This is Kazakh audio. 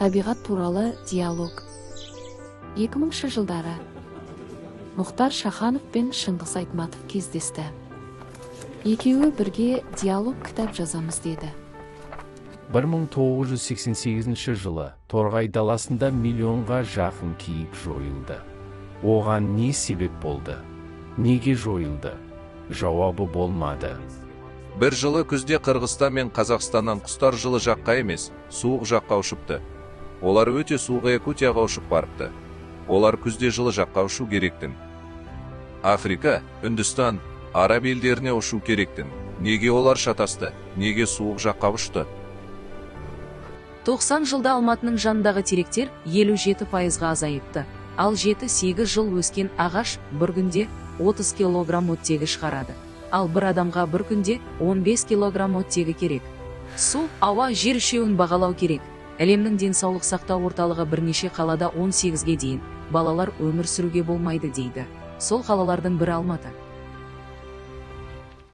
Табиғат туралы диалог. 2000 жылдары Мұхтар Шаханов пен Шыңғыс Айтматов кездесті. Екеуі бірге диалог кітап жазамыз деді. 1988 жылы Торғай даласында миллионға жақын киік жойылды. Оған не себеп болды? Неге жойылды? Жауабы болмады. Бір жылы күзде Қырғызстан мен Қазақстаннан құстар жылы жаққа емес, суық жаққа ұшыпты. Олар өте суық Якутияға ұшып барыпты. Олар күзде жылы жаққа ұшу керектін. Африка, Үндістан, Араб елдеріне ұшу керектін. Неге олар шатасты? Неге суық жаққа ұшты? 90 жылда Алматының жанындағы теректер 57%-ға азайыпты. Ал 7-8 жыл өскен ағаш бір күнде 30 килограмм оттегі шығарады. Ал бір адамға бір күнде 15 килограмм оттегі керек. Су, ауа, жер үшеуін бағалау керек. Әлемнің денсаулық сақтау орталығы бірнеше қалада 18-ге дейін балалар өмір сүруге болмайды дейді. Сол қалалардың бірі Алматы.